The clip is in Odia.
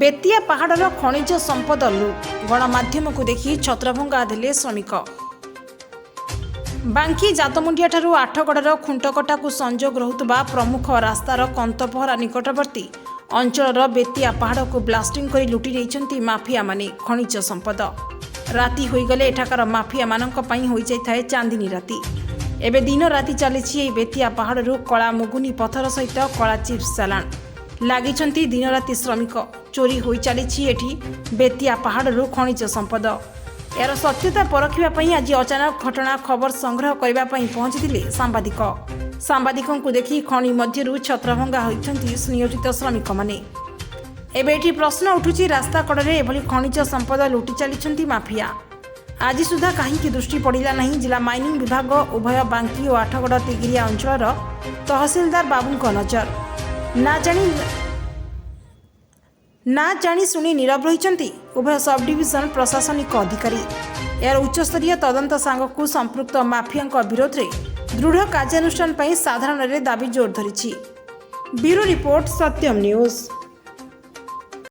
ବେତିଆ ପାହାଡ଼ର ଖଣିଜ ସମ୍ପଦ ଲୁଟ୍। ଗଣମାଧ୍ୟମକୁ ଦେଖି ଛତ୍ରଭଙ୍ଗା ଦେଲେ ଶ୍ରମିକ। ବାଙ୍କି ଜାତମୁଣ୍ଡିଆଠାରୁ ଆଠଗଡ଼ର ଖୁଣ୍ଟକଟାକୁ ସଂଯୋଗ ରହୁଥିବା ପ୍ରମୁଖ ରାସ୍ତାର କନ୍ତପହରା ନିକଟବର୍ତ୍ତୀ ଅଞ୍ଚଳର ବେତିଆ ପାହାଡ଼କୁ ବ୍ଲାଷ୍ଟିଂ କରି ଲୁଟି ନେଇଛନ୍ତି ମାଫିଆମାନେ ଖଣିଜ ସମ୍ପଦ। ରାତି ହୋଇଗଲେ ଏଠାକାର ମାଫିଆମାନଙ୍କ ପାଇଁ ହୋଇଯାଇଥାଏ ଚାନ୍ଦିନୀ ରାତି। ଏବେ ଦିନ ରାତି ଚାଲିଛି ଏହି ବେତିଆ ପାହାଡ଼ରୁ କଳା ମୁଗୁନି ପଥର ସହିତ କଳା ଚିପ୍ସ ଚାଲାଣ। ଲାଗିଛନ୍ତି ଦିନରାତି ଶ୍ରମିକ। ଚୋରି ହୋଇ ଚାଲିଛି ଏଠି ବେତିଆ ପାହାଡ଼ରୁ ଖଣିଜ ସମ୍ପଦ। ଏହାର ସତ୍ୟତା ପରଖିବା ପାଇଁ ଆଜି ଅଚାନକ ଘଟଣା ଖବର ସଂଗ୍ରହ କରିବା ପାଇଁ ପହଞ୍ଚିଥିଲେ ସାମ୍ବାଦିକ। ସାମ୍ବାଦିକଙ୍କୁ ଦେଖି ଖଣି ମଧ୍ୟରୁ ଛତ୍ରଭଙ୍ଗା ହୋଇଛନ୍ତି ନିୟୋଜିତ ଶ୍ରମିକମାନେ। ଏବେ ଏଠି ପ୍ରଶ୍ନ ଉଠୁଛି, ରାସ୍ତା କଡ଼ରେ ଏଭଳି ଖଣିଜ ସମ୍ପଦ ଲୁଟି ଚାଲିଛନ୍ତି ମାଫିଆ। ଆଜି ସୁଦ୍ଧା କାହିଁକି ଦୃଷ୍ଟି ପଡ଼ିଲା ନାହିଁ ଜିଲ୍ଲା ମାଇନିଂ ବିଭାଗ, ଉଭୟ ବାଙ୍କି ଓ ଆଠଗଡ଼ ତିଗିରିଆ ଅଞ୍ଚଳର ତହସିଲଦାର ବାବୁଙ୍କ ନଜର? ନା ଜାଣି ଶୁଣି ନୀରବ ରହିଛନ୍ତି ଉଭୟ ସବ୍ ଡିଭିଜନ ପ୍ରଶାସନିକ ଅଧିକାରୀ। ଏହାର ଉଚ୍ଚସ୍ତରୀୟ ତଦନ୍ତ ସାଙ୍ଗକୁ ସମ୍ପୃକ୍ତ ମାଫିଆଙ୍କ ବିରୋଧରେ ଦୃଢ଼ କାର୍ଯ୍ୟାନୁଷ୍ଠାନ ପାଇଁ ସାଧାରଣରେ ଦାବି ଜୋର ଧରିଛି। Bureau report, Satyam news.